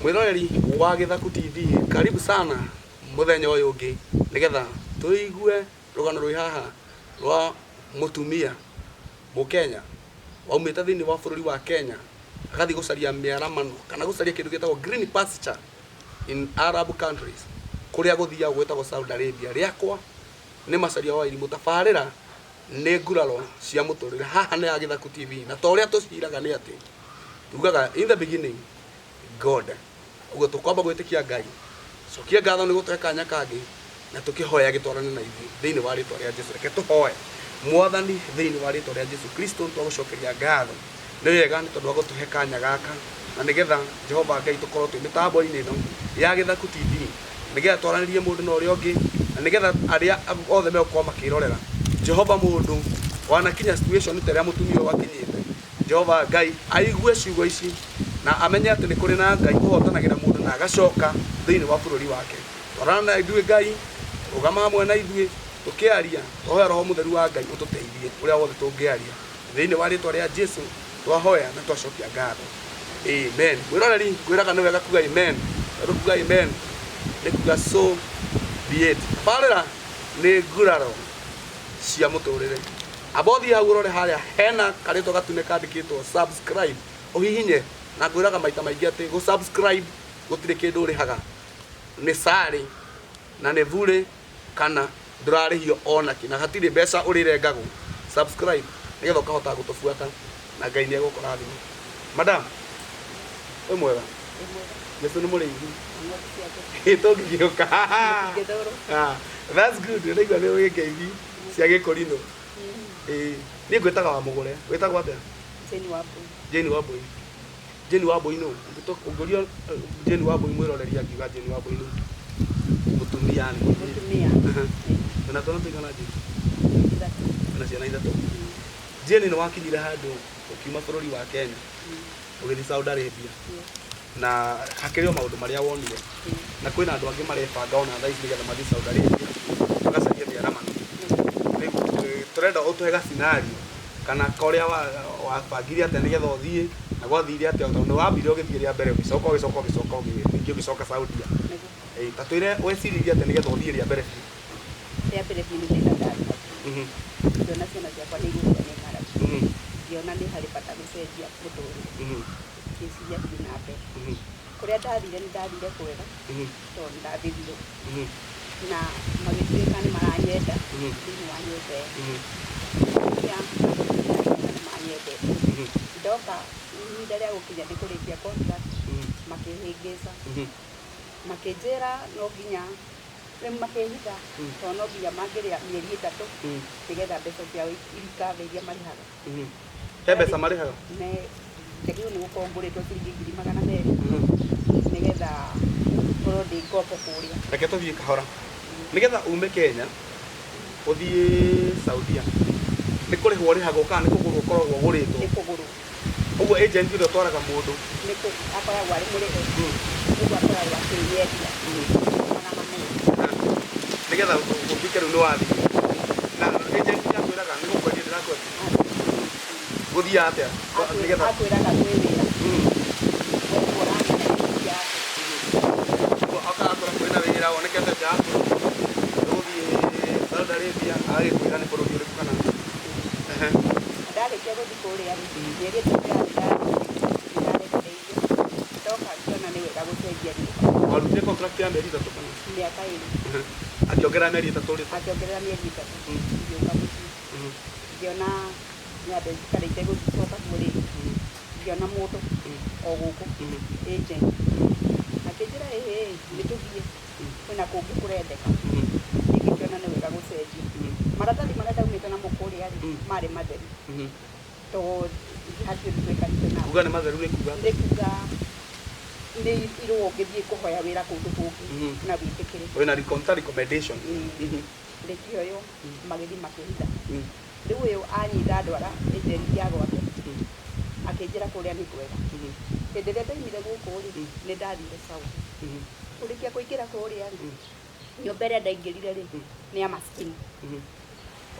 Mwĩroreri wa Gĩthaku TV, karibu sana mũthenya ũyũ ũngĩ nĩgetha tũigue rũgano rwĩ haha rwa mũtumia Mũkenya waumĩte thĩinĩ wa bũrũri wa Kenya agathiĩ gũcaria mĩaramano kana gũcaria kĩndũ gĩtagwo green pasture in Arab countries kũrĩa gũthiagwo gwĩtagwo Saudi Arabia. Rĩakwa nĩ Macharia wa Irimũ, tabarĩra nĩ nguraro cia mũtũrĩre. Haha nĩ ha Gĩthaku TV na ta ũrĩa tũciraga nĩ atĩ tugaga in the beginning God. Ũguo tũkwamba gwĩtĩkia Ngai, cokia ngatho nĩ gũtũhe kanya kangĩ na tũkĩhoya gĩtwarane na ithuĩ thĩinĩ wa rĩtwa rĩa Jesu. Reke tũhoe. Mwathani, thĩinĩ wa rĩtwa rĩa Jesu Kristo twagũcokeria ngatho nĩ wega nĩ tondũ wa gũtũhe kanya gaka na nĩgetha Jehova Ngai tũkorwo twĩ mĩtambo-inĩ ĩno ya Gĩthaku TV nĩgetha twaranĩrie mũndũ na ũrĩa ũngĩ na nĩgetha arĩa othe megũkorwo makĩrorera Jehova mũndũ wanakinya situation ta ĩrĩa mũtumia ũyũ akinyĩte Jehova Ngai aigue ciugo ici na amenye atĩ nĩ kũrĩ na Ngai ũhotanagĩra mũndũ na agacoka thĩinĩ wa bũrũri wake. Twarana na ithuĩ Ngai, rũgama hamwe na ithuĩ tũkĩaria, twahoya Roho Mũtheru wa Ngai ũtũteithie ũrĩa wothe tũngĩaria. Thĩinĩ wa rĩtwa rĩa Jesu twahoya na twacokia ngatho. Amen. Mwĩroreri, ngwĩraga nĩ wega kuga amen. Tondũ kuga amen nĩ kuga so be it. Tabarĩra nĩ nguraro cia mũtũrĩre. Amba ũthiĩ hau ũrore harĩa hena karĩtwa gatune kandĩkĩtwo subscribe, ũhihinye. Na ngwĩraga maita maingĩ atĩ gũ subscribe gũtirĩ kĩndũ ũrĩhaga, nĩ sarĩ na nĩ burĩ kana ndũrarĩhio ona kĩ, na hatirĩ mbeca ũrĩrengagwo. Subscribe nĩgetha ũkahota gũtũbuata na Ngai nĩ egũkũrathima. Madam, wĩ mwega? Jesu nĩ mũrĩithi. Ĩ tũngĩgĩũka. Ah, that's good. Ndaigua nĩ ũĩ ngeithi cia gĩkũrinũ. Ĩĩ, niĩ ngwĩtaga wa mũgũre. Wĩtagwo atĩa? Jane Wambui. Jane Wambui. Jane Wambui nũ? Ũngĩũrio Jane Wambui mwĩroreri angiuga Jane Wambui nũ? Mũtumia nĩ mũtumia. Wĩna twana tũigana Jane? Ithatũ. Wĩna ciana ithatũ. Jane nĩ wakinyire handũ ũkiuma bũrũri wa Kenya ũgĩthiĩ Saudi Arabia na hakĩrĩ o maũndũ marĩa wonire na kwĩna andũ angĩ marebanga ona thaa ici nĩgetha mathiĩ Saudi Arabia magacarie mĩaramano. Rĩu tũrenda ũtũhe ga scenario kana korĩa wabangire atĩa nĩgetha ũthiĩ na gwathire atĩa tondũ nĩ wambire ũgĩthiĩ rĩa mbere ũgĩcoka ũgĩcoka ũgĩcoka ningĩ ũgĩcoka Saudia. Ta twĩre weciririe atĩa nĩgetha ũthiĩ rĩa mbere biũ. Rĩa mbere biũ nĩ thĩna ndarĩ naguo. Ngĩona ciana ciakwa nĩ igũkua nĩ ng'aragu. Ngĩona nĩ harĩ bata gũcenjia mũtũrĩre. Ngĩciria thiĩ na mbere. Kũrĩa ndathire nĩ ndathire kwega tondũ nĩ ndathĩrirwo na magĩtuĩka nĩ maranyenda thĩinĩ wa nyũmba ĩyo. Atumia nĩ manyendete. Ndoka ihinda rĩa gũkinya nĩ kũrĩkia contract makĩhĩngĩca. Makĩnjĩra no nginya rĩu makĩhitha tondũ no nginya mangĩrĩa mĩeri ĩtatũ nĩgetha mbeca ciao irikave iria marĩhaga. He mbeca marĩhaga? Nĩ njagĩrĩirwo nĩ gũkorwo ngũrĩtwo ciringi 200,000 nĩgetha ngorwo ndĩ ngombo kũrĩa. Reke tũthiĩ kahora. Nĩgetha ume Kenya ũthiĩ Saudia nĩ kũrĩhwo ũrĩhagwo kana nĩ kũgũrwo ũkoragwo ũgũrĩtwo? Nĩ kũgũrwo. Ũguo agent ũrĩa ũtwaraga mũndũ? Nĩ akoragwo arĩ mũrĩhe. Ũguo akoragwo akĩyendia 200. Nĩgetha ũtuĩke rĩu nĩ wathiĩ. Na agent nĩ akwĩraga nĩ gũkwendia ndĩrakwendia? Gũthiaga atĩa? Nĩgetha Akwĩraga kwĩ wĩra. Ũguo ũramenya nĩ gũthiaga atĩa. Ũguo akakwĩra kwĩna wĩra wonekete nja ya bũrũri, ũgũthiĩ Saudi Arabia, agagĩkwĩra nĩ bũrũri ũrĩkũ kana. Ndarĩkia gũthiĩ kũrĩa rĩ, mĩeri ĩtatũ yathira nĩ ndarekereirio. Ndoka ngĩona nĩ wega gũcenjia nyũmba. Warutire contract ya mĩeri ĩtatũ kana? Mĩaka ĩrĩ. Akĩongerera mĩeri ĩtatũ rĩ? Akĩongerera mĩeri ĩtatũ. Ngĩũka mũciĩ. Ngĩona nyambe njikare itegũcoka kuo rĩngĩ. Ngĩona mũndũ o gũkũ agent. Akĩnjĩra ĩhĩ nĩ tũthiĩ kwĩna kũngĩ kũrendeka. Niĩ ngĩkĩona nĩ wega gũcenjia. Maratathi marĩa ndaumĩte namo kũrĩa rĩ, marĩ matheru. Tondũ hatirĩ ũndũ twekanĩte nao. Kuga nĩ matheru nĩ kuga? Nĩ kuga nĩ irũa ũngĩthiĩ kũhoya wĩra kũndũ kũngĩ na wĩtĩkĩre. Wĩna recommendation. Rĩkĩoywo magĩthiĩ makĩhitha. Rĩu ũyũ anyita ndwara agent ya gwake akĩnjĩra kũrĩa nĩ kwega. Hĩndĩ ĩrĩa ndaumire gũkũ rĩ, nĩ ndathire Saudi. Kũrĩkia kũingĩra kũrĩa rĩ, nyũmba ĩrĩa ndaingĩrire rĩ, nĩ ya maskini.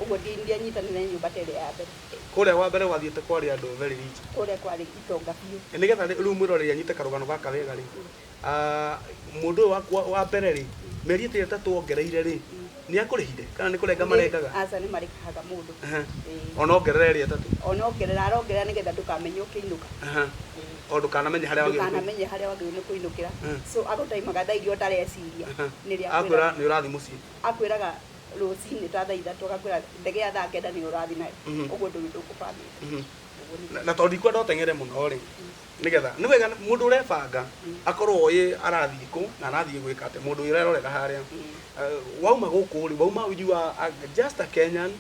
Ũguo ndianyitanĩire nyũmba ta ĩrĩa ya mbere. Kũrĩa wa mbere wathiĩte kwarĩ andũ very rich. Kũrĩa kwarĩ itonga biũ. Nĩgetha rĩu mwĩroreri anyite karũgano gaka wega rĩ, mũndũ ũyũ waku wa mbere rĩ, mĩeri ĩrĩa ĩtatũ wongereire rĩ, nĩ akũrĩhire kana nĩ kũrenga marengaga? Aca, nĩ marĩhaga mũndũ. Ona ongerera ĩrĩa ĩtatũ? Ona ongerera, arongerera nĩgetha ndũkamenye ũkĩinũka. O ndũkanamenye harĩa wagĩrĩirwo. Ndũkanamenye harĩa wagĩrĩirwo nĩ kũinũkĩra. So agũtaimaga thaa iria ũtareciria. Nĩrĩa akwĩra nĩ ũrathiĩ mũciĩ. Akwĩraga rũcinĩ ta thaa 3, agakwĩra ndege ya thaa 9 nĩ ũrathiĩ nayo. Ũguo ndũrĩ ndũkũbangĩte. Na tondũ ndikwenda ũteng'ere mũno rĩ, nĩgetha nĩ wega mũndũ ũrebanga akorwo oĩ arathiĩ kũ na arathiĩ gwĩka atĩa, mũndũ ũrerorera harĩa. Wauma gũkũ rĩ, wauma you are just a Kenyan,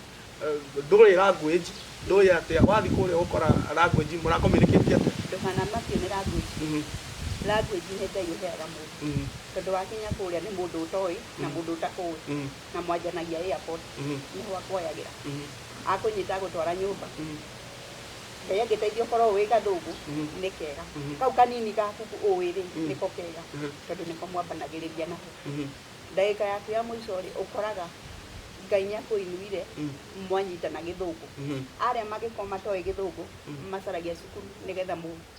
ndũĩ language, ndũĩ atĩa, wathiĩ kũrĩa ũgũkora language mũra communicate atĩa? Ndũkanamakio nĩ language. Language nĩ Ngai ũheaga mũndũ. Tondũ wakinya kũrĩa nĩ mũndũ ũtoĩ na mũndũ ũtakũĩ. Na mwanjanagia airport. Nĩho akuoyagĩra. Akũnyita agũtwara nyũmba. Ngai angĩteithia ũkorwo ũĩ gathũngũ nĩ kega. Kau kanini gaku ũĩ rĩ, nĩko kega. Tondũ nĩko mwambanagĩrĩria nako. Ndagĩka yaku ya mũico rĩ, ũkoraga Ngai nĩ akũinuire mwanyitana gĩthũngũ. Arĩa mangĩkorwo matoĩ gĩthũngũ, macaragia cukuru nĩgetha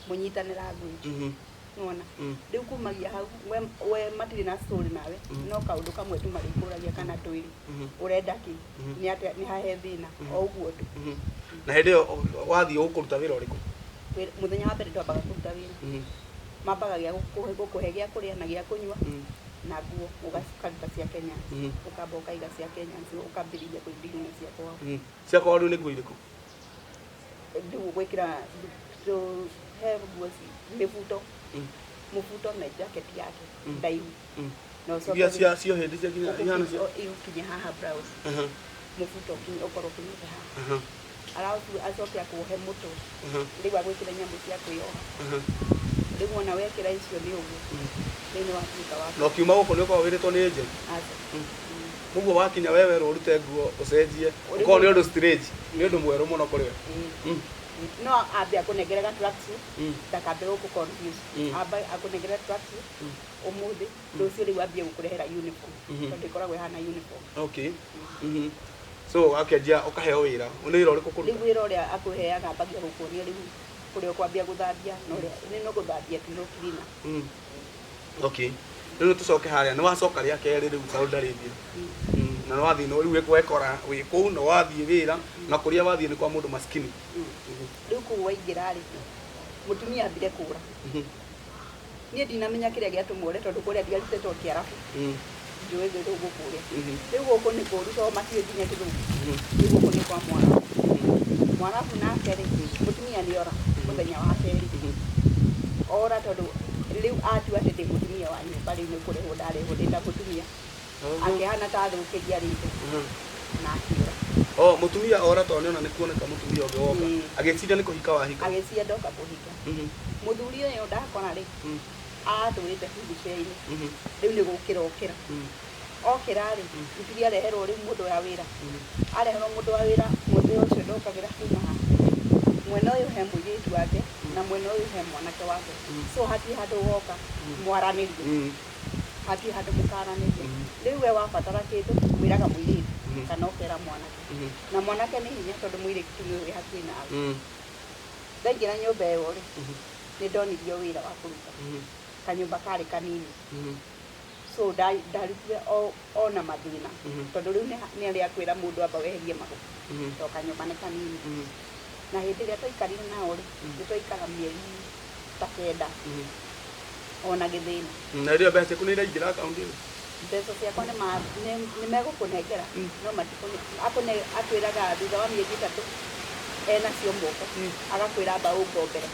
mũnyitane language. Nĩwona? Rĩu kumagia hau, we matirĩ na story nawe, no kaũndũ kamwe tu marĩkũragia kana twĩrĩ. Ũrenda kĩ? Nĩ atĩa, nĩ hahe thĩna, o ũguo tu. Na hĩndĩ ĩyo wathiĩ ũkũruta wĩra ũrĩkũ? Mũthenya wa mbere twambaga kũruta wĩra. Mambaga gĩa gũkũhe gĩa kũrĩa na gĩa kũnyua na nguo, ũgaruta cia Kenya. Ũkamba ũkaiga cia Kenya, ũkambĩrĩria kũindiria cia kwao. Cia kwao rĩu nĩ nguo irĩkũ? Rĩu ũgwĩkĩra he nguo mĩbuto. Mũbuto na jacket yake ndaihu. Na ũcoke Iria cia hĩndĩ cia kinya ihana cia igũkinya haha blouse. Mũbuto ũkorwo ũkinyĩte haha. Arabu acoke akuohe mũtwe. Rĩu agwĩkĩra nyamũ cia kwĩyoha. Rĩu wona wekĩra icio nĩ ũguo. Rĩu nĩ watuĩka wa Na ũkiuma gũkũ nĩ ũkoragwo wĩrĩtwo nĩ agent? Aca. Ũguo wakinya we werwo ũrute nguo ũcenjie. Ũkorwo nĩ ũndũ strange, nĩ ũndũ mwerũ mũno kũrĩ we. No ambe akũnengere ga tracksuit, ndakambe gũkũ confuse. Ambe akũnengere tracksuit ũmũthĩ, rũciũ rĩu ambie gũkũrehera uniform. Tondũ ĩkoragwo ĩhana uniform. Okay. So akĩanjia ũkaheo wĩra. Nĩ wĩra ũrĩkũ kũruta? Rĩu wĩra ũrĩa akũheaga ambagia gũkuonia rĩu kũrĩa ũkwambia gũthambia, na ũrĩa nĩ no gũthambia tu no cleaner. Okay. Rĩu tũcoke harĩa, nĩ wacoka rĩa kerĩ rĩu Saudi Arabia. Na nĩ wathiĩ, rĩu wekora wĩ kũu na wathiĩ wĩra, na kũrĩa wathiĩ nĩ kwa mũndũ maskini. Rĩu kũu waingĩra rĩ, mũtumia ambire kũra. Niĩ ndinamenya kĩrĩa gĩatũma ũre tondũ kũrĩa ndiarutĩtwo Kĩarabu. Njũĩ gĩthũngũ kũrĩa. Rĩu gũkũ nĩ kũũru tondũ matiũĩ nginya gĩthũngũ. Rĩu gũkũ nĩ kwa Mwarabu. Mwarabu nake rĩ, mũtumia nĩ ora mũthenya wa kerĩ. Ora tondũ rĩu atua atĩ ndĩ mũtumia wa nyũmba, rĩu nĩ kũrĩhwo ndarĩhwo ndĩ ta mũtumia. Akĩhana ta athũkĩria rĩtwa na akĩũra. Oh, mũtumia ora tondũ nĩona nĩ kuoneka mũtumia ũngĩ woka. Agĩciria nĩ kũhika wahika. Agĩciria ndoka kũhika. Mũthuri ũyũ ndakora rĩ, atũrĩte wheelchair-inĩ. Rĩu nĩ gũkĩra okĩra. Okĩra rĩ, nitigia areherwo rĩu mũndũ wa wĩra. Areherwo mũndũ wa wĩra, mũthĩ ũcio ndokagĩra kuma haha. Mwena ũyũ he mũirĩtu wake, na mwena ũyũ he mwanake wake. So hatirĩ handũ ũgoka mwaranĩrie. Hatirĩ handũ mũkaranĩria. Rĩu we wabatara kĩndũ, wĩraga mũirĩtu kana ũkera mwanake. Na mwanake nĩ hinya tondũ mũirĩtu nĩwe wĩ hakuhĩ nawe. Ndaingĩra nyũmba ĩyo rĩ, nĩ ndonirio wĩra wa kũruta. Kanyũmba karĩ kanini. So ndarutire ona mathĩna. Tondũ rĩu nĩ arĩa akwĩra mũndũ amba weherie magũrũ. Tondũ kanyũmba nĩ kanini. Na hĩndĩ ĩrĩa twaikarire nao rĩ, nĩ twaikara mĩeri ta 9 ona gĩthĩna. Na rĩrĩa mbeca ciaku nĩ iraingĩra akaunti-inĩ? Mbeca ciakwa nĩ megũkũnengera, no akwĩraga thutha wa mĩeri 3 enacio moko, agakwĩra amba ũngombere.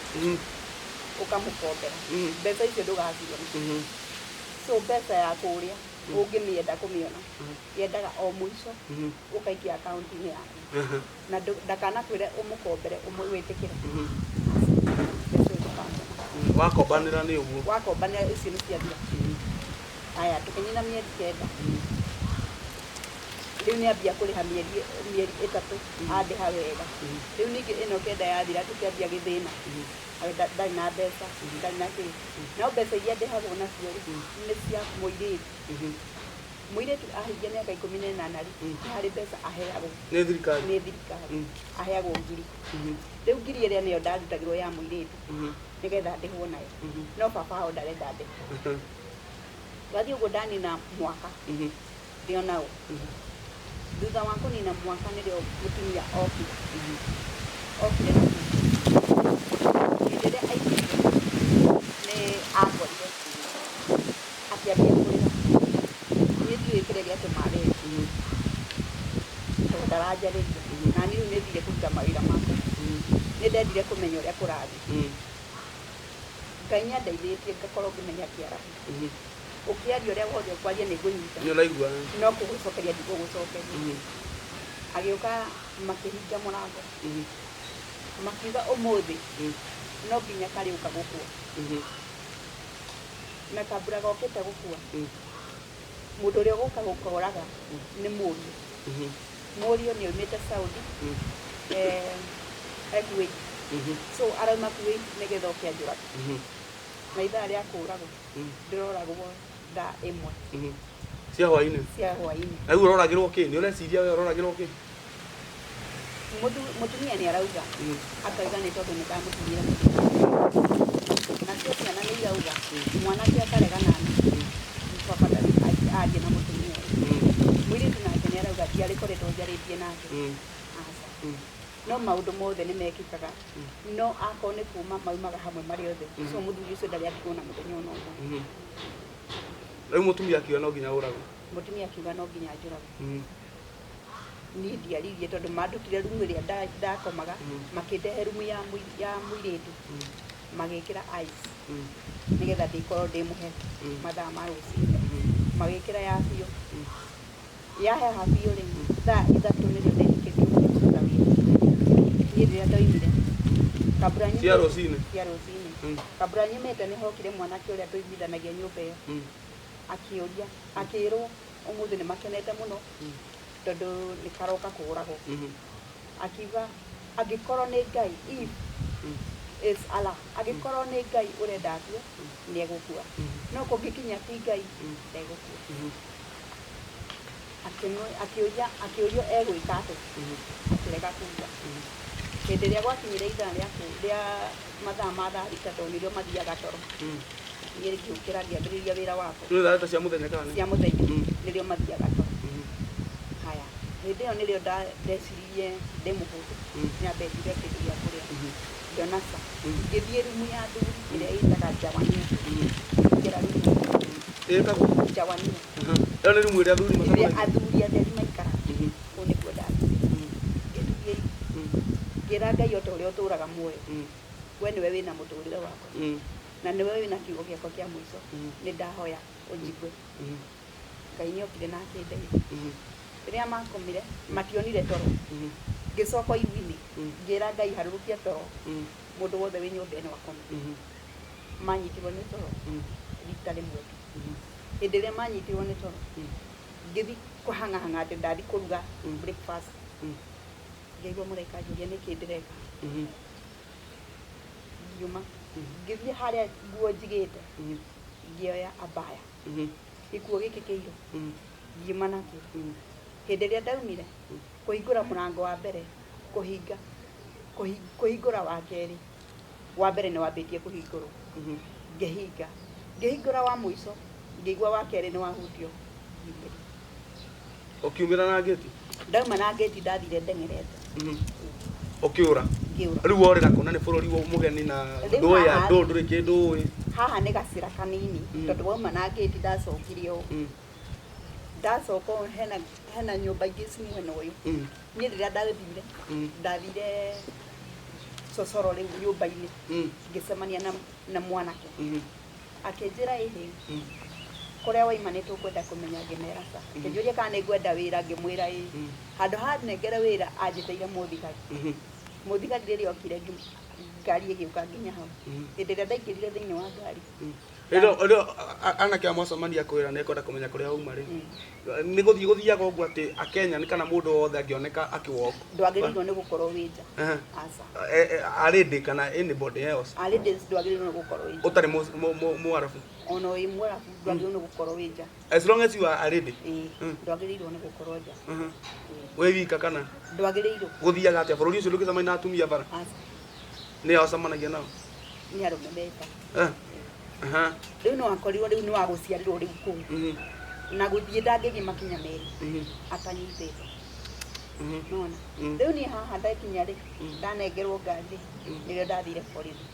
Ũkamũkombera. Mbeca icio ndũgaciona. So mbeca ya kũrĩa ũngĩmĩenda kũmĩona, yendaga o mũico ũkaikia akaunti-inĩ yaku. Na ndakanakwĩre ũmũkombere wĩtĩkĩre. Mbeca ĩyo ndũkamĩona. Wakombanĩra nĩ ũguo. Wakombanĩra icio nĩ ciathira. Aya, tũkĩnyina mĩeri 9. Rĩu nĩ ambia kũrĩha mĩeri 3, andĩha wega. Rĩu ningĩ ĩno 9 yathira tũkĩambia gĩthĩna. Ndarĩ na mbeca, ndarĩ na kĩ. No mbeca iria ndĩhagwo nacio rĩ, nĩ cia mũirĩtu. Mũirĩtu ahingia mĩaka 18 rĩ, nĩ harĩ mbeca aheagwo. Nĩ thirikari. Nĩ thirikari. Aheagwo ngiri. Rĩu ngiri ĩrĩa nĩyo ndarutagĩrwo ya mũirĩtu nĩgetha ndĩhwo nayo, no baba wao ndarenda ndĩhwo. Twathiĩ ũguo ndanina mwaka ndĩ o nao. Thutha wa kũnina mwaka nĩrĩo mũtumia okire. Okire na hĩndĩ ĩrĩa aingĩrire nĩ angorire akĩambia kũrĩra. Niĩ ndiũĩ kĩrĩa gĩatũma arĩre tondũ ndaranjarĩria, na niĩ rĩu nĩ thire kũruta mawĩra makwa. Nĩ ndendire kũmenya ũrĩa kũrathiĩ. Ngai nĩ andeithĩtie ngakorwo ngĩmenya Kĩarabu. Ũkĩaria ũrĩa wothe ũkwaria nĩ ngũnyita. Nĩ ũraigua. No kũgũcokeria ndigũgũcokeria. Agĩũka makĩhinga mũrango. Makiuga ũmũthĩ no nginya karĩũka gũkua. Na kambura gokĩte gũkua, mũndũ ũrĩa ũgũka gũkoraga nĩ mũriũ. Mũriũ nĩ aumĩte Saudi, e Kuwait. So arauma Kuwait nĩgetha oke anjũrage. Na ithaa rĩa kũragwo ndĩroragwo thaa 1 cia hwainĩ. Cia hwainĩ. Na rĩu ũroragĩrwo kĩ? Nĩ ũreciria we ũroragĩrwo kĩ? Mũtumia nĩ arauga, akauga nĩ tondũ nĩ ndamũtigire mũtumia. Nacio ciana nĩ irauga mwanake akarega nani baba ndarĩ arie na mũtumia ũyũ. Mũirĩtu nake nĩ arauga ndiarĩkoretwo njarĩtie nake. Aca. No maũndũ mothe nĩ mekĩkaga, no akorwo nĩ kuma maumaga hamwe marĩ othe. So mũthuri ũcio ndarĩ atigwo na mũthenya ona ũmwe. Rĩu mũtumia akiuga no nginya ũragwo. Mũtumia akiuga no nginya njũragwo. Niĩ ndiaririe tondũ mandutire rumu ĩrĩa ndakomaga, makĩndehe rumu ya mũirĩtu, magĩkĩra ice nĩgetha ndikorwo ndĩ mũhehu mathaa ma rũcinĩ. Magĩkĩra ya biũ. Yaheha biũ rĩ, thaa 3 nĩrĩo ndetĩkĩrirwo gũthiĩ kũruta wĩra. Niĩ rĩrĩa ndoimire kambura nyumĩte cia rũcinĩ. Cia rũcinĩ. Kambura nyumĩte nĩ hokire mwanake ũrĩa tũiguithanagia nyũmba ĩyo. Akĩũria, akĩrwo ũmũthĩ nĩ makenete mũno tondũ nĩ karoka kũũragwo. Akiuga angĩkorwo nĩ Ngai, if is Allah, angĩkorwo nĩ Ngai ũrenda akue nĩ egũkua, no kũngĩkinya ti Ngai ndegũkua. Akĩũria, akĩũrio egwĩka atĩa, akĩrega kuga. Hĩndĩ ĩrĩa gwakinyire ithaa rĩa mathaa ma thaa 6, tondũ nĩrĩo mathiaga toro, niĩ ngĩũkĩra ngĩambĩrĩria wĩra wakwa. Nĩ thaa 3 cia mũthenya kana? Cia mũthenya nĩrĩo mathiaga toro. Haya, hĩndĩ ĩyo nĩrĩo ndeciririe ndĩ mũhũthũ, nyambe nduge kĩndũ gĩa kũrĩa. Ngĩona ca ngĩthiĩ rumu ya athuri ĩrĩa ĩtaga Jawania. Ngĩra rumu ĩtagwo Jawania. Ĩyo nĩ rumu ĩrĩa athuri ĩrĩa athuri atheri maikaraga. Kũu nĩkuo ndathire. Ngĩturia ngĩra Ngai o ta ũrĩa ũtũraga muoyo, we nĩwe wĩna mũtũrĩre wakwa na nĩwe wĩna kiugo gĩakwa kĩa mũico, nĩ ndahoya ũnjigue. Ngai nĩ okire na akĩndeithia. Rĩrĩa makomire mationire toro, ngĩcoka iruinĩ ngĩra Ngai harũrũkia toro, mũndũ wothe wĩ nyũmba ĩno akome. Manyitirwo nĩ toro rita rĩmwe tu. Hĩndĩ ĩrĩa manyitirwo nĩ toro, ngĩthiĩ kũhang'ahang'a atĩ ndathi kũruga breakfast, ngĩigua mũraika anjũria nĩkĩ ndĩreka. Ngiuma ngĩthiĩ harĩa nguo njigĩte, ngĩoya abaya, gĩkuo gĩkĩ kĩirũ, ngiuma nakĩo. Hĩndĩ ĩrĩa ndaumire kũhingũra mũrango wa mbere, kũhinga kũhingũra wa kerĩ, wa mbere nĩ wambĩtie kũhingũrwo, ngĩhinga, ngĩhingũra wa mũico, ngĩigua wa kerĩ nĩ wahutio, ngiumĩra. Ũkiumĩra na ngĩti? Ndauma na ngĩti, ndathire ndeng'erete. Ũkĩũra? Ngĩũra. Rĩu worĩra kũ? Na nĩ bũrũri mũgeni na ndũĩ andũ, ndũrĩ kĩndũ ũĩ. Haha nĩ gacĩra kanini, tondũ wauma na ngĩti ndacokire ũũ. Ndacoka ũũ hena nyũmba ingĩ ci mwena ũyũ. Niĩ rĩrĩa ndathire, ndathire cocoro rĩu nyũmba-inĩ, ngĩcemania na mwanake. Akĩnjĩra ĩhĩ, kũrĩa waima nĩ tũkwenda kũmenya, ngĩmera ca. Akĩnjũria kana nĩ ngwenda wĩra, ngĩmwĩra ĩĩ. Handũ ha nengere wĩra, anjĩtĩire mũthigari. Mũthigari rĩrĩa okire, ngari ĩgĩũka nginya hau. Hĩndĩ ĩrĩa ndaingĩrire thĩinĩ wa ngari, Ĩno Anake a mwacemania kwĩra nĩ ekwenda kũmenya kũrĩa wauma rĩ, nĩ gũthiĩ gũthiaga ũguo atĩ akenya nĩ kana mũndũ wothe angĩoneka akĩwalk? Ndwagĩrĩirwo nĩ gũkorwo wĩ nja. Aca. A lady kana anybody else? A ladies, ndwagĩrĩirwo nĩ gũkorwo wĩ nja. Ũtarĩ Mũarabu? Ona wĩ Mwarabu, ndwagĩrĩirwo nĩ gũkorwo wĩ nja. As long as you are a lady? Ĩĩ. Ndwagĩrĩirwo nĩ gũkorwo nja. Wĩ wika kana? Ndwagĩrĩirwo. Gũthiaga atĩa bũrũri ũcio? Ndũngĩcemania na atumia bara? Aca. Nĩ ao ũcemanagia nao? Nĩ arũme meta. Aha. Rĩu no akorirwo rĩu nĩ wa gũciarĩrwo rĩu kũu na gũthiĩ ndangĩthiĩ makinya 2 atanyitĩtwo. Nona rĩu niĩ haha ndakinya rĩ, ndanengerwo ngari rĩ, nĩrĩo ndathire borithi.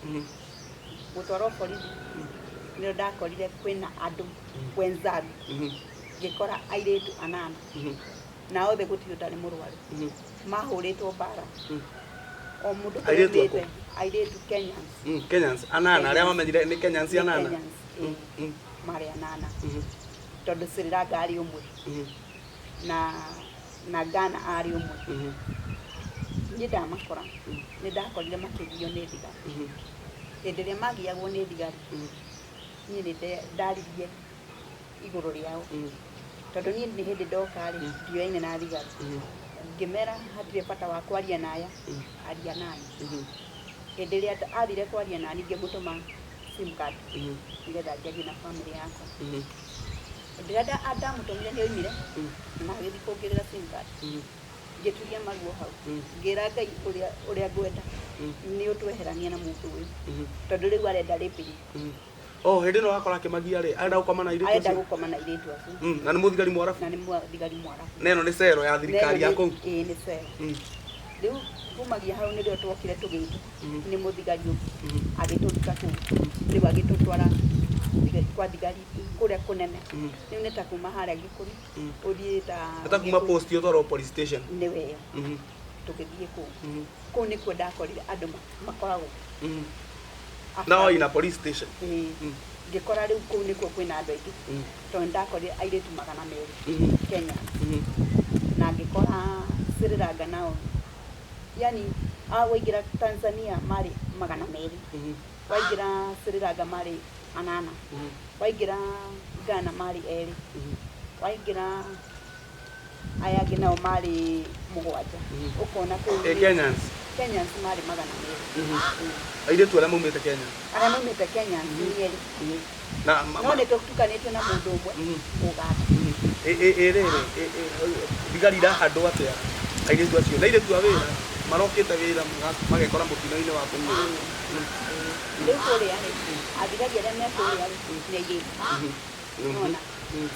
Gũtwarwo borithi nĩrĩo ndakorire kwĩna andũ wenzangu. Ngĩkora airĩtu 8 na othe gũtirĩ ũtarĩ mũrwaru. Mahũrĩtwo mbara o mũndũ Airĩtu kũrĩa akũ? aumĩte. Airĩtu Kenyans. Kenyans 8 arĩa mamenyire nĩ Kenyans? Nĩ 8? Kenyans, ĩĩ. Marĩ 8, tondũ Sri Lanka arĩ ũmwe na Ghana arĩ ũmwe. Niĩ ndamakora, nĩ ndakorire makĩgio nĩ thigari. Hĩndĩ ĩrĩa magiagwo nĩ thigari, niĩ nĩ ndaririe igũrũ rĩao, tondũ niĩ nĩ hĩndĩ ndoka rĩ, ndioyaine na thigari. Ngĩmera hatirĩ bata wa kwaria na aya, aria nani. Hĩndĩ ĩrĩa athire kwaria nani, ngĩmũtũma SIM card nĩgetha njarie na family yakwa. Hĩndĩ ĩrĩa ndamũtũmire, nĩ oimire na agĩthiĩ kũngĩrĩra SIM card. Ngĩturia maruo hau, ngĩra Ngai ũrĩa ũrĩa ngwenda nĩ ũtweherania na mũndũ ũyũ, tondũ rĩu arenda raping. Oh, hĩndĩ ĩno wakora akĩmagia rĩ, arenda gũkoma na airĩtu Arenda acio? Gũkoma na airĩtu acio. Na nĩ mũthigari Mwarabu? Na nĩ mũthigari Mwarabu. Na ĩno nĩ cero ya thirikari ya kũu? Ĩĩ, nĩ cero. Rĩu kumagia hau nĩrĩo twokire tũgĩtwo nĩ mũthigari ũngĩ, agĩtũruta kũu, rĩu agĩtũtwara kwa thigari kũrĩa kũnene. Rĩu nĩ ta kuma harĩa Gĩkũri ũthiĩ ta Nĩ ta kuma post ũtwarwo police station? Nĩwe ĩyo. Tũgĩthiĩ kũu. Kũu nĩkuo ndakorire andũ makoragwo Now ina police station? Ĩĩ. Ngĩkora rĩu kũu nĩkuo kwĩna andũ aingĩ, tondũ nĩndakorire airĩtu 200 Kenya, na ngĩkora Sri Lanka nao, yani a waingĩra Tanzania marĩ 200, waingĩra Sri Lanka marĩ 8, waingĩra Ghana marĩ 2, waingĩra aya angĩ nao marĩ 7. Ũkona kũu Eh, Kenyans? Kenyans marĩ 200. Airĩtu arĩa maumĩte Kenya? Arĩa maumĩte Kenya nĩ 2. Na No nĩ tũtukanĩtio na mũndũ ũmwe Ũganda. Ĩ rĩrĩ, thigari irahandwo atĩa airĩtu acio? Nĩ airĩtu a wĩra marokĩte wĩra magekora mũtino-inĩ wa kũnyitwo? Rĩu kũrĩa rĩ, athigari arĩa me kũrĩa rĩ, nĩ airĩtu. Nona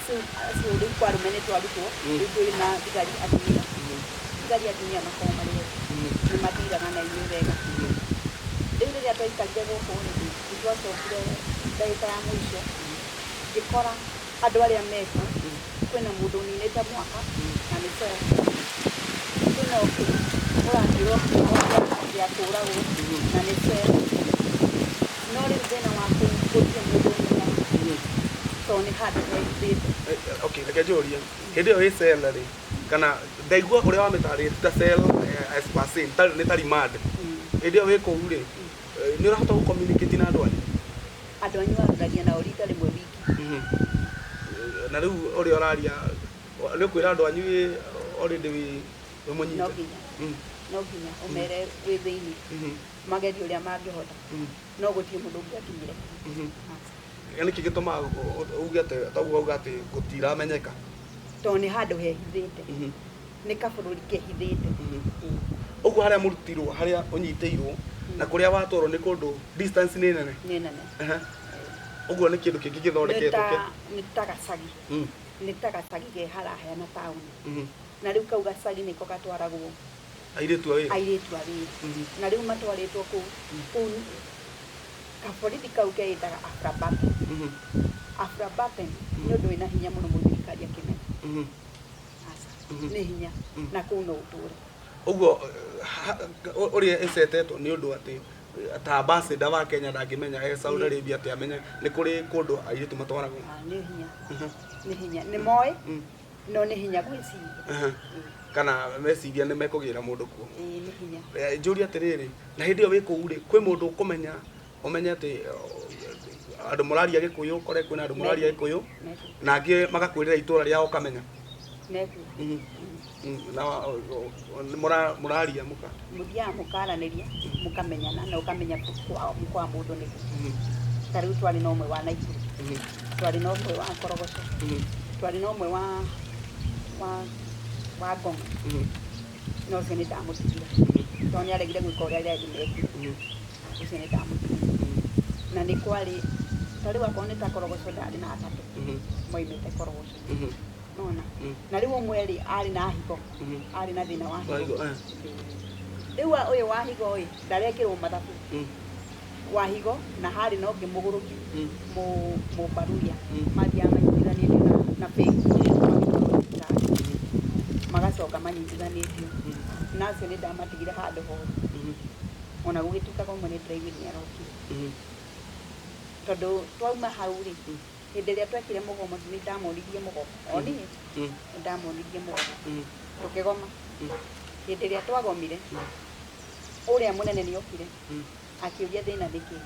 so acio rĩu kwa arũme nĩ twarutwo. Rĩu twĩ na thigari atumia. Thigari atumia makoragwo marĩ ega, nĩ matiraga na inyuĩ wega. Rĩu rĩrĩa twaikarire gũkũ rĩ, nĩ twacokire ndagĩka ya mũico, ngĩkora andũ arĩa mekuo, kwĩna mũndũ ũninĩte mwaka na nĩ cero, kwĩna ũngĩ ũratuĩrwo kĩoho gĩa kũũragwo na nĩ cero. No rĩu thĩna wa kũu, gũtirĩ mũndũ ũmenyaga, tondũ nĩ handũ hehithĩte. Okay, reke njũrie, hĩndĩ ĩyo wĩ cell rĩ, kana ndaigua ũrĩa wamĩtarĩria ti ta cell as per se, nĩ ta remand. Hĩndĩ ĩyo wĩ kũu rĩ, nĩ ũrahota gũ communicate na andũ anyu? Andũ anyu waragia nao rita rĩmwe wiki. Na rĩu ũrĩa ũraria nĩ ũkwĩra andũ anyu wĩ already wĩ mũnyite? No nginya. No nginya ũmere wĩ thĩinĩ, magerie ũrĩa mangĩhota, no gũtirĩ mũndũ ũngĩakinyire. Nĩkĩ gĩtũmaga uge atĩ taguo auga atĩ gũtiramenyeka? Tondũ nĩ handũ hehithĩte, nĩ kabũrũri kehithĩte. Ũguo harĩa mũrutirwo, harĩa ũnyitĩirwo na kũrĩa watwarwo nĩ kũndũ distance nĩ nene? Nĩ nene. Aha. Ũguo nĩ kĩndũ kĩngĩ Nĩ gĩthondeketwo ta nĩ ta gacagi. Nĩ ta gacagi ke haraya na taũni. Na rĩu kau gacagi nĩko gatwaragwo airĩtu a wĩra. Airĩtu a wĩra. Na rĩu matwarĩtwo kũu, kũu kaborithi kau keĩtaga Afrabaten. Afrabaten nĩ ũndũ wĩna hinya mũno, mũthirikari akĩmenya. Aca. Nĩ hinya. Na kũu no ũtũre. Ũguo ũrĩa ĩcetetwo nĩ ũndũ atĩ ta ambassador wa Kenya ndangĩmenya e Saudi Arabia atĩ amenye nĩ kũrĩ kũndũ airĩtu matwaragwo? Ah, nĩ hinya. Nĩ hinya. Nĩ moĩ, no nĩ hinya gwĩciria. Kana meciria nĩ mekũgĩra mũndũ kuo? Ĩĩ, nĩ hinya. Njũrie atĩrĩrĩ, na hĩndĩ ĩyo wĩ kũu rĩ, kwĩ mũndũ ũkũmenya ũmenye atĩ Andũ mũraria Gĩkũyũ, ũkore kwĩna andũ mũraria Gĩkũyũ, Mekuo. Na angĩ magakwĩrĩra itũra rĩao ũkamenya. Mekuo. Na mũraria mũka Mũthiaga mũkaranĩria, mũkamenyana na ũkamenya kwa mũndũ nĩkũ. Ta rĩu twarĩ na ũmwe wa Naikuru, twarĩ na ũmwe wa Korogoco, twarĩ na ũmwe wa Ngong, na ũcio nĩ ndamũtigire tondũ nĩ aregire gwĩka ũrĩa arĩa angĩ mekire. Ũcio nĩ ndamũtigire. Na nĩ kwarĩ ta rĩu akorwo nĩ ta Korogoco, ndarĩ na atatũ moimĩte Korogoco, nona. Na rĩu ũmwe rĩ, arĩ na higo, arĩ na thĩna wa Wa higo, higo. Eh. Rĩu ũyũ wa higo ĩ, ndarekĩrwo mathabu wa higo, na harĩ na ũngĩ mũgũrũki, mũbaruya. Mathiaga manyitithanĩtio na bengi, magĩtwarwo thibitarĩ, magacoka manyitithanĩtio. Na acio nĩ ndamatigire handũ horu. Ona gũgĩtuĩkaga ũmwe nĩ ndĩraiguire nĩ arokire, tondũ twauma hau rĩ, hĩndĩ ĩrĩa twekire mũgomo, nĩ ndamonirie mũgomo o niĩ, nĩ ndamonirie mũgomo, tũkĩgoma. Hĩndĩ ĩrĩa twagomire, ũrĩa mũnene nĩ okire, akĩũria thĩna nĩkĩ.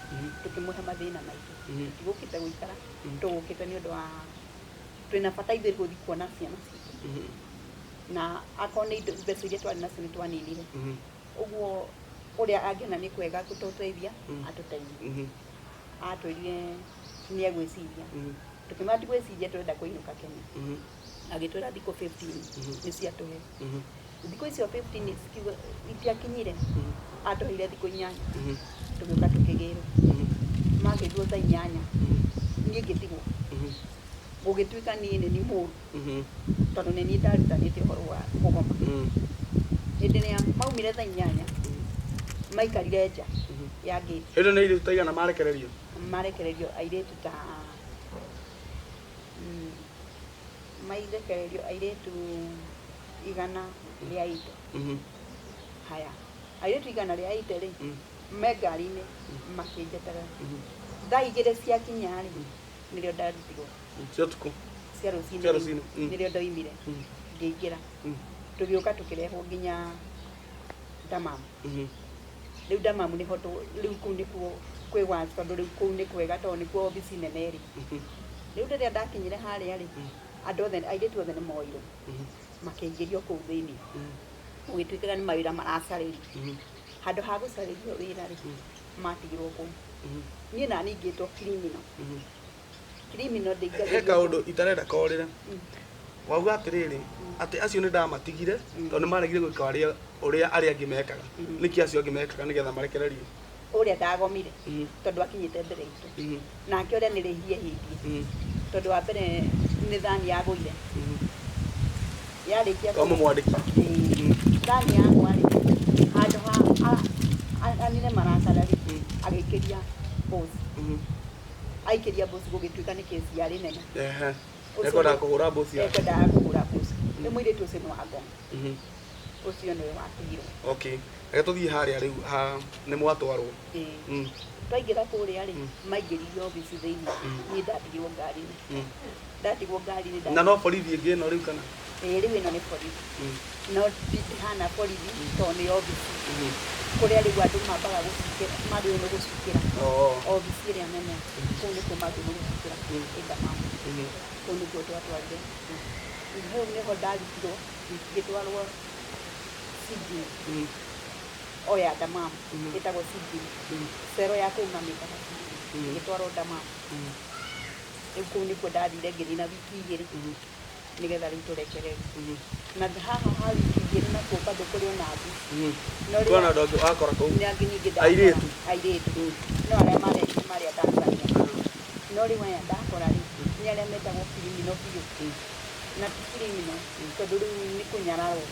Tũkĩmũhe mathĩna maitũ. Tũtigũkĩte gũikara, tũgũkĩte nĩ ũndũ wa twĩna bata ithuĩ gũthiĩ kuona ciana citũ, na akorwo nĩ indo, mbeca iria twarĩ nacio nĩ twaninire. Ũguo ũrĩa angĩona nĩ kwega gũtũteithia, atũteithie. Atwĩrire nĩ egwĩciria. Tũkĩmwĩra ti gwĩciria, tũrenda kũinũka Kenya. Agĩtwĩra thikũ 15 nĩ ciatũhe. Thikũ icio 15 cikiuga itiakinyire, atũheire thikũ 8. Tũgĩũka tũkĩgĩrwo, magĩrwo thaa 8, niĩ ngĩtigwo. Gũgĩtuĩka niĩ nĩ ni mũru, tondũ nĩ niĩ ndarutanĩte ũhoro wa kũgoma. Hĩndĩ ĩrĩa maumire thaa 8, maikarire nja ya ngĩti. Hĩndĩ nĩ airĩtu ta igana marekererio? Marekererio airĩtu ta mairekererio airĩtu 180. Haya, airĩtu 180 rĩ, me ngari-inĩ makĩnjeterera. Thaa 2 ciakinya rĩ, nĩrĩo ndarutirwo. Cia ũtukũ? Cia rũcinĩ. Cia rũcinĩ. Nĩrĩo ndoimire ngĩingĩra. Tũgĩũka tũkĩrehwo nginya Damamu. Rĩu Damamu nĩho rĩu kũu nĩkuo kwĩ wazi, tondũ rĩu kũu nĩ kwega, tondũ nĩkuo obici nene ĩrĩ. Rĩu rĩrĩa ndakinyire harĩa rĩ, andũ othe, airĩtu othe nĩ moirwo, makĩingĩrio kũu thĩinĩ. Gũgĩtuĩkaga nĩ mawĩra maracarĩrio. Handũ ha gũcarĩrio wĩra rĩ, matigirwo kũu. Niĩ nani ngĩtwo criminal, criminal. He Ndĩingagĩrio. Kaũndũ itarenda korĩre. Wauga atĩrĩrĩ, atĩ acio nĩ ndamatigire tondũ nĩ maregire gwĩka ũrĩa arĩa angĩ mekaga. Nĩkĩ acio angĩ mekaga nĩgetha marekererio? Ũrĩa ndagomire, tondũ akinyĩte mbere itũ, nake ũrĩa nĩ rĩhie hĩtie, tondũ wa mbere nĩ thani yagũire, yarĩkia Kwa mũmwandĩki. Ĩĩ. Thani yakwa rĩ, handũ ha anine marakara rĩ, agĩikĩria boss. Aikĩria boss, gũgĩtuĩka nĩ kesi yarĩ nene. Ũcio Ekwendaga kũhũra boss yake. Ekwendaga kũhũra boss. Rĩu mũirĩtu ũcio nĩ wa ngoma, ũcio nĩwe watigirwo. Okay, reke tũthiĩ harĩa rĩu ha nĩ mwatwarwo. Ĩĩ. Twaingĩra kũrĩa rĩ, maingĩririo obici thĩinĩ. Niĩ ndatigirwo ngari-inĩ. Ndatigwo ngari-inĩ. Na no borithi ĩngĩ ĩno rĩu kana? Ĩĩ, rĩu ĩno nĩ borithi, no ndihana borithi tondũ nĩ obici kũrĩa rĩu andũ mambaga gũcukĩra, magĩrĩirwo nĩ gũcukĩra. Obici ĩrĩa nene, kũu nĩkuo magĩrĩirwo nĩ gũcukĩra, ĩndamamu. Kũu nĩkuo twatwarire. Hau nĩho ndarutirwo ngĩtwarwo Sijini. O ya Damamu ĩtagwo Sijini. Cero ya kũu mamĩtaga Sijini. Ngĩtwarwo Damamu. Rĩu kũu nĩkuo ndathire ngĩnina wiki 2, nĩgetha rĩu tũrekererio. Na haha ha wiki 2 nakuo bado kũrĩ ona angĩ. No rĩrĩa- Kwĩna andũ angĩ wakora kũu? Nĩ angĩ ningĩ ndakora. Airĩtu? Airĩtu, no arĩa marĩ a Tanzania. No rĩu aya ndakora rĩ, nĩ arĩa metagwo criminal biũ, na ti criminal tondũ rĩu nĩ kũnyararwo.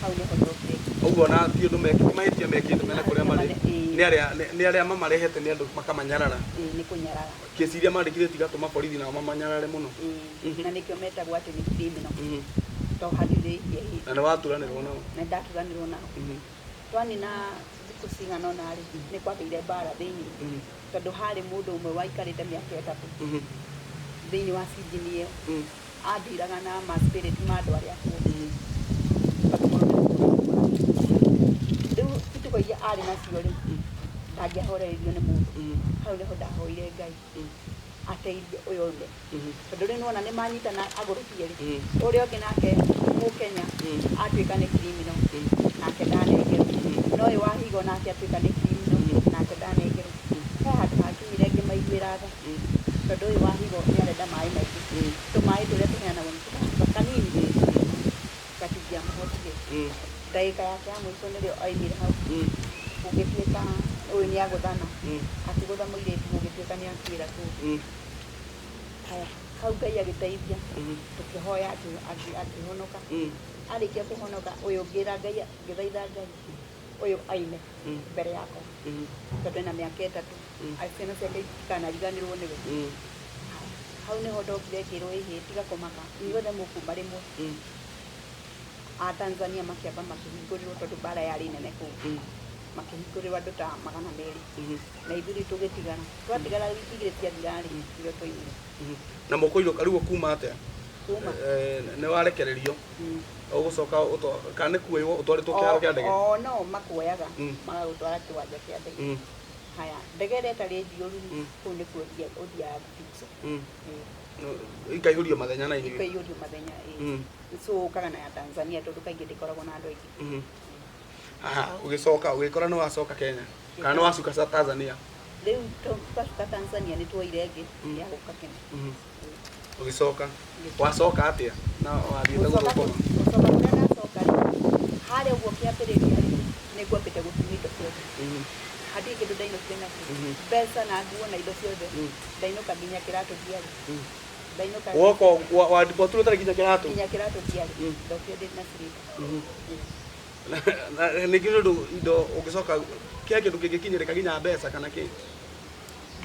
Hau nĩho ndokire. Ũguo na ti ũndũ mekĩte, mahĩtia mekĩte mena kũrĩa marĩ. Ĩĩ. Nĩ arĩa mamarehete nĩ andũ makamanyarara. Ĩĩ, nĩ kũnyarara. Kesi iria mandĩkire tigatũma borithi nao mamanyarare mũno. Ĩĩ, na nĩkĩo metagwo atĩ nĩ criminal, to hatirĩ hĩhĩ. Na nĩ waturanĩrwo nao? Na ndaturanĩrwo nao. Twanina thikũ cigana ũna rĩ, nĩ kwambĩire mbara thĩinĩ, tondũ harĩ mũndũ ũmwe waikarĩte mĩaka 3 thĩinĩ wa cinjini ĩyo, andiraga na ma spirit ma andũ arĩa akũrũ. Tondũ mũno nĩ mũndũ. Rĩu itugo iria arĩ nacio rĩ, Atangĩahorereirio nĩ mũndũ. Hau nĩho ndahoire Ngai ateithie ũyũ aume, tondũ rĩu nĩwona nĩ manyitana agũrũkie rĩ, ũrĩa ũngĩ nake Mũkenya atuĩka nĩ criminal, nake ndanengerwo. No ũyũ wa higo nake atuĩka nĩ criminal, nake ndanengerwo. He handũ hakinyire ngĩmaiguĩra tha, tondũ ũyũ wa higo nĩ arenda maĩ maingĩ. Tũmaĩ tũrĩa tũheanagwo nĩ tũgacuba kanini, gatingĩamũhotire. Ndagĩka yake ya mũico nĩrĩo aimire hau. Gũgĩtuĩka ũyũ nĩ agũthana, akĩgũtha mũirĩtu, gũgĩtuĩka nĩ akuĩra kũu. Haya, hau Ngai agĩteithia, tũkĩhoya akĩhonoka. Arĩkia kũhonoka, ũyũ ngĩra Ngai, ngĩthaitha Ngai ũyũ aime mbere yakwa, tondũ ena mĩaka 3, ciana ciake itikanariganĩrwo nĩwe. Haya, hau nĩho ndokire ngĩrwo, ĩhĩ, tiga kũmaka, inyuothe mũkuma rĩmwe. A Tanzania makĩamba makĩhingũrĩrwo, tondũ mbara yarĩ nene kũu. Makĩhingũrĩrwo andũ ta 200, na ithuĩ tũgĩtigara. Twatigara wiki 2 ciathira rĩ, nĩrĩo twaimire. Na mũkũinũka rĩu ũkuma atĩa? Kuma. Nĩ warekererio, ũgũcoka kana nĩ kuoywo ũtwarĩtwo kĩharo kĩa ndege? O no makuoyaga, magagũtwara kĩwanja kĩa ndege. Haya, ndege ĩrĩa ĩtarĩ njiyũru, kũu nĩkuo ũthiaga gũfixwo. Ikaihũrio mathenya na inyuĩ? Ikaihũrio mathenya, ĩĩ. So ũkaga na ya Tanzania, tondũ kaingĩ ndĩkoragwo na andũ aingĩ. Aha, ũgĩcoka ũgĩkora nĩ wacoka Kenya kana nĩ wacuka Tanzania? Rĩu twacuka Tanzania nĩ tuoire ĩngĩ ya gũka Kenya. Ũgĩcoka wacoka atĩa na wathiĩte gũthũkũma? Gũcoka kũrĩa ndacoka rĩ, harĩa ũguo kĩambĩrĩria rĩ, nĩ ngwambĩte gũtumia indo ciothe. Hatirĩ kĩndũ ndainũkire nakĩo, mbeca na nguo na indo ciothe. Ndainũka nginya kĩratũ ndiarĩ. Ndainũka Woka wandipotirwo ũtarĩ nginya kĩratũ? Nginya kĩratũ ndiarĩ. Ndokire ndĩ na slipper. Na ningĩ nĩ ũndũ indo ũngĩcoka kĩa kĩndũ kĩngĩkinyĩrĩka nginya mbeca kana kĩ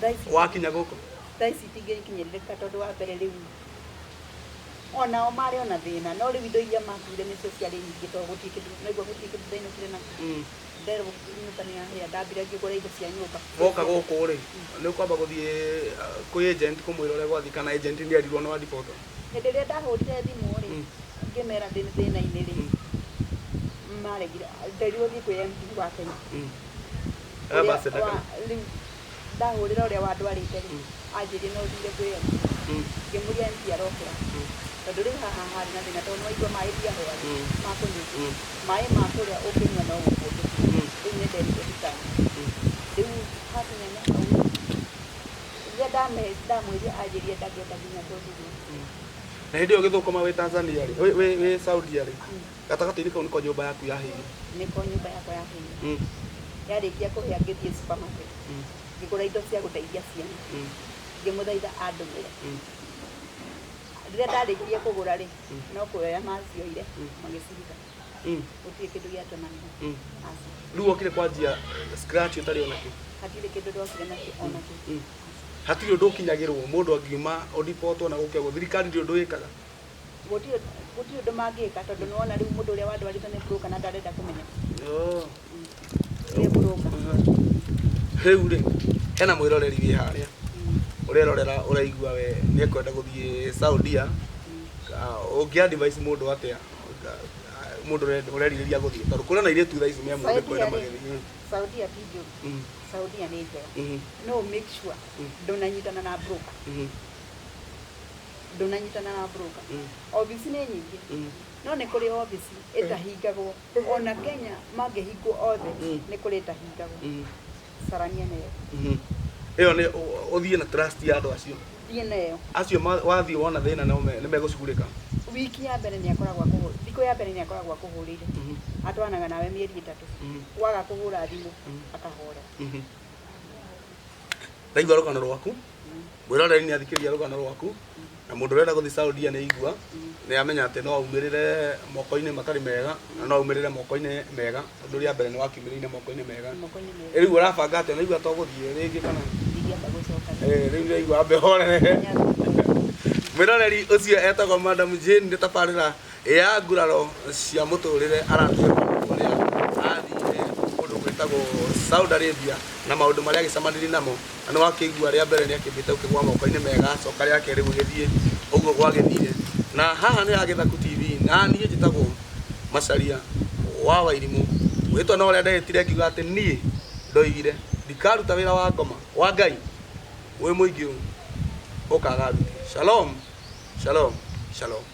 Thaa ici wakinya gũkũ? Thaa ici itingĩkinyĩrĩka, tondũ wa mbere rĩu onao marĩ ona thĩna, no rĩu indo iria makuire nĩcio ciarĩ nyingĩ, tondũ gũtirĩ kĩndũ naigua, gũtirĩ kĩndũ ndainũkire nakĩo. Nderwo nyũmba nĩ yahĩa, ndambire ngĩgũra indo cia nyũmba. Woka gũkũ rĩ, nĩ ũkwamba gũthiĩ kwĩ agent kũmwĩra ũrĩa gwathiĩ, kana agent nĩ erirwo nĩ wandipotwo? Hĩndĩ ĩrĩa ndahũrire thimũ rĩ, ngĩmera ndĩ thĩna-inĩ rĩ, maregire. Nderirwo thiĩ kwĩ MP wa Kenya. Ũrĩa Ambassador rĩu ndahũrĩra ũrĩa wandwarĩte rĩ, anjĩrire no thire kwĩ MP. Ngĩmũria MP arokĩra, tondũ rĩu haha harĩ na thĩna, tondũ nĩwaigua maĩ ndiahũa ma kũnyua, maĩ ma kũrĩa ũngĩnyua no gũkũ rĩu nĩ nderirwo ndikanyue. Rĩu hakinya nĩ hau, rĩrĩa ndamwĩrire, anjĩrire ndangĩenda nginya tũthiĩ. Na hĩndĩ ĩyo ũgĩthũkũma wĩ Tanzania rĩ, wĩ Saudia rĩ, gatagatĩ-inĩ kau nĩko nyũmba yaku yahĩire? Nĩko nyũmba yakwa yahĩire. Yarĩkia kũhĩa, ngĩthiĩ supermarket, ngĩgũra indo cia gũteithia ciana. Ngĩmũthaitha andũmĩre. Rĩrĩa ndarĩkirie kũgũra rĩ, no kuoya macioire magĩcihitha. Gũtirĩ kĩndũ gĩatonanire. Aca. Rĩu wokire kwanjia scratch ũtarĩ ona kĩ? Hatirĩ kĩndũ ndokire nakĩo ona kĩ. Hatirĩ ũndũ ũkinyagĩrwo mũndũ angiuma ũndipotwo na gũke ũguo, thirikari ndĩ ũndũ ĩkaga? Gũtirĩ ũndũ mangĩka, tondũ nĩwona rĩu mũndũ ũrĩa wandwarĩte nĩ broker na ndarenda kũmenya. Nĩ broker. Rĩu rĩ, hena mwĩroreri wĩ harĩa ũrerorera, ũraigua we nĩ ekwenda gũthiĩ Saudia, ũngĩ advise mũndũ atĩa, mũndũ ũrerirĩria gũthiĩ, tondũ kũrĩ na airĩtu thaa ici me mũndũ kwenda magĩthiĩ? Saudia ti njũru. Saudia nĩ njega. No make sure ndũnanyitana na broker. Ndũnanyitana na broker. Obici nĩ nyingĩ, no nĩ kũrĩ obici ĩtahingagwo. Ona Kenya mangĩhingwo othe, nĩ kũrĩ ĩtahingagwo. Carania nayo. Ĩyo nĩ ũthiĩ na trust ya andũ acio? Thiĩ nayo. Acio wathiĩ wona thĩna no nĩ megũcugurĩka? Wiki ya mbere nĩ akoragwo akũhũ thikũ ya mbere nĩ akoragwo akũhũrĩire. Atwaranaga nawe mĩeri 3. Waga kũhũra thimũ, akahorera. Ndaigua rũgano rwaku. Mwĩroreri nĩ athikĩrĩria rũgano rwaku, na mũndũ ũrenda gũthiĩ Saudia nĩ aigua, nĩ amenya atĩ no aumĩrĩre moko-inĩ matarĩ mega na no aumĩrĩre moko-inĩ mega, tondũ rĩa mbere nĩ wakiumĩrĩire moko-inĩ mega. Moko-inĩ mega. Rĩu ũrabanga atĩa? Naigua to gũthiĩ rĩngĩ kana? Ndingĩamba gũcoka. Rĩu nĩraigua ambe horere. Mwĩroreri ũcio etagwo Madam Jane, nĩ tabarĩra ya nguraro cia mũtũrĩre, aratwĩra ũrĩa athire kũndũ gwĩtagwo Saudi Arabia na maũndũ marĩa agĩcemanirie namo. Na nĩ wakĩigua rĩa mbere nĩ akĩmbĩte gũkĩgwa moko-inĩ mega, acoka rĩa kerĩ gũgĩthiĩ ũguo gwagĩthire. Na haha nĩ Gĩthaku TV, na niĩ njĩtagwo Macharia wa Wairimũ. Mwĩtwa no ũrĩa ndehĩtire ngiuga atĩ niĩ ndoigire. Ndikaruta wĩra wa ngoma wa Ngai wĩ mũingĩ ũũ ũkaga aruti. Shalom, shalom, shalom.